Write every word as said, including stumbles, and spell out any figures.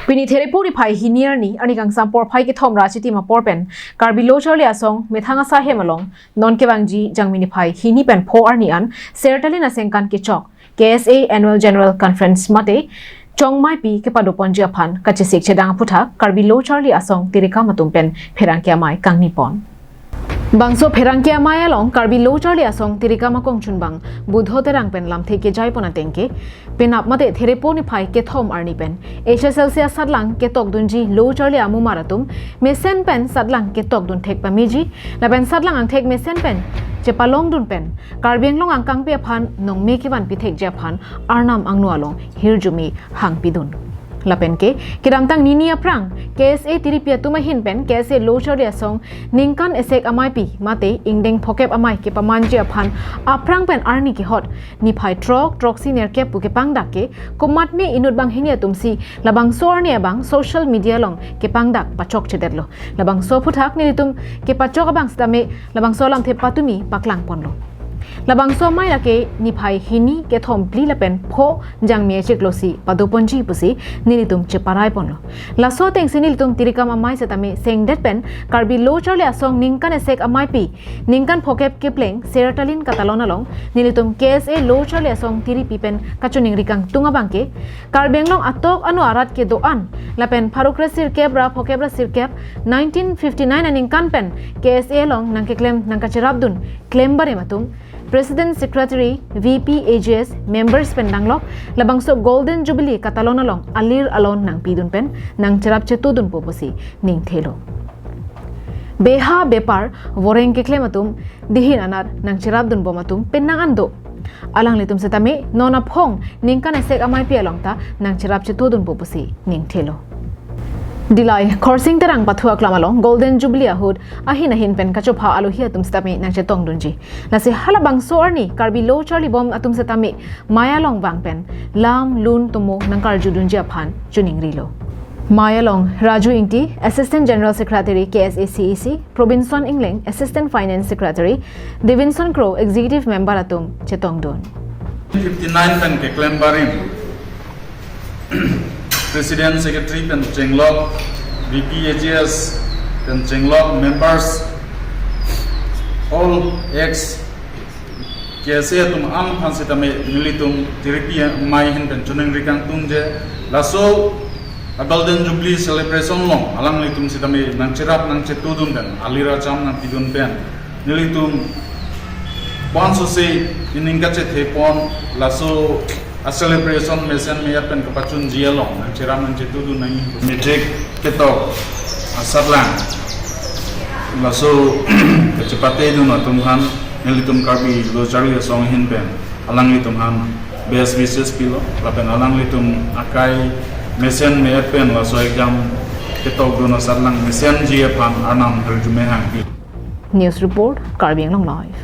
Pini Therepo niphai hini arni, arni kangsam porphai kethom ra chitim apor pen Karbi Lo Charli Asong methang asai hem along non kevangji Jangmi niphai hini pen pho arni an Sertalin asengkan kechok K S A Annual General Conference mate chongmaipi kepadoponji aphan kachesik chedang aphuthak Karbi Lo Charli Asong tirikam atum pen pherangke amei kangnipon. Bangso pherangke amei along Karbi Lo Charli Asong tirikam akongchunbang Budho Terang pen lamthe kejaipon ateng ke penap mate Therepo niphai kethom arni pen H S L C asatlang ketokdunji Lo Charli amumar atum mesen pen satlang ketokdun thek pameji lapen satlang angthek mesen pen chepalongdun pen Karbi Anglong angkangpi aphan nongme kevanpi thekji aphan Arnam angno along hirjume hangpidun. Lapen ke kedamtang nini aphrang K S A tiripi atum ahin pen K S A Lo Charli Asong ningkan esek ameipi mate ingdeng phokep amei kepamanji aphan aphrang pen arni kehot niphai throk throksi nerkep pu kepangdak ke komatme inut banghini atum si labangso arni abang social media along kepangdak pachokchedetlo. Labangso aphuthak nelitum kepachok abang sitame labangso alamthe patumi paklangponlo. Labangso amei lake niphai hini kethom phli lapen pho Jangmi achiklo si padoponji pusi nelitum cheparaiponlo. Laso atengsi nelitum tirikam amei sitame sengdet pen Karbi Lo Charli Asong ningkan esek ameipi ningkan phokep kepleng Sertalin katalon along nelitum K S A Lo Charli Asong tiripi pen kachiningri kangtung abang ke Karbi Anglong atok anu arat kedo-an lapen pharo kre sirkep ra phokep ra sirkep nineteen fifty-nine aningkan pen K S A along nangkeklem nangkacherapdun klembarim atum President, Secretary, V P, A G S, members pen danglok labangso Golden Jubilee katalon along alir alon nangpidun pen nangcherap chetudunpo pusi ningthelo. Beha bepar voreng keklem atum dihin anat nangcherapdunbom atum pen nang ando. Alanglitum sitame non aphong ningkan esek ameipi along ta nangcherap chetudunpo pusi ningthelo. Dillai Khorsing Terang pathu aklam along Golden Jubilee ahut ahin ahin pen kachopha alohi atum sitame nangchetongdunji. Lasi halabangso arni Karbi Lo Charli bom atum sitame mei along vang pen lam lun tomo nangkarjudunji aphan chiningrilo. Mei along Raju Ingti, Assistant General Secretary K S A C E C, Probinson Engleng, Assistant Finance Secretary, Devinson Kro, Executive Member atum chetongdun. Fifty-nine pen keklembarim President, Secretary pen chenglok, V P, A G S pen chenglok, members, all ex K S A atum an aphan sitame nelitum tiripi amei ahin pen chiningri kangtung je laso a Golden Jubilee celebration along alanglitum sitame nangcherap nangchetudun pen alir acham nangpidun pen nelitum bonsose ining kachethepon laso a celebration mesen me-et pen kapachunji along nangcherap nangchetudun nangji. Matric ketok asatlang laso kachepatedun atum aphan nelitum Karbi Lo Charli Asong ahin pen alanglitum aphan best wishes pilo lapen alanglitum akai mesen me-et pen laso exam ketokdun asatlang mesenji aphan Arnam hirjume hangpi. News report, Karbi Anglong Live.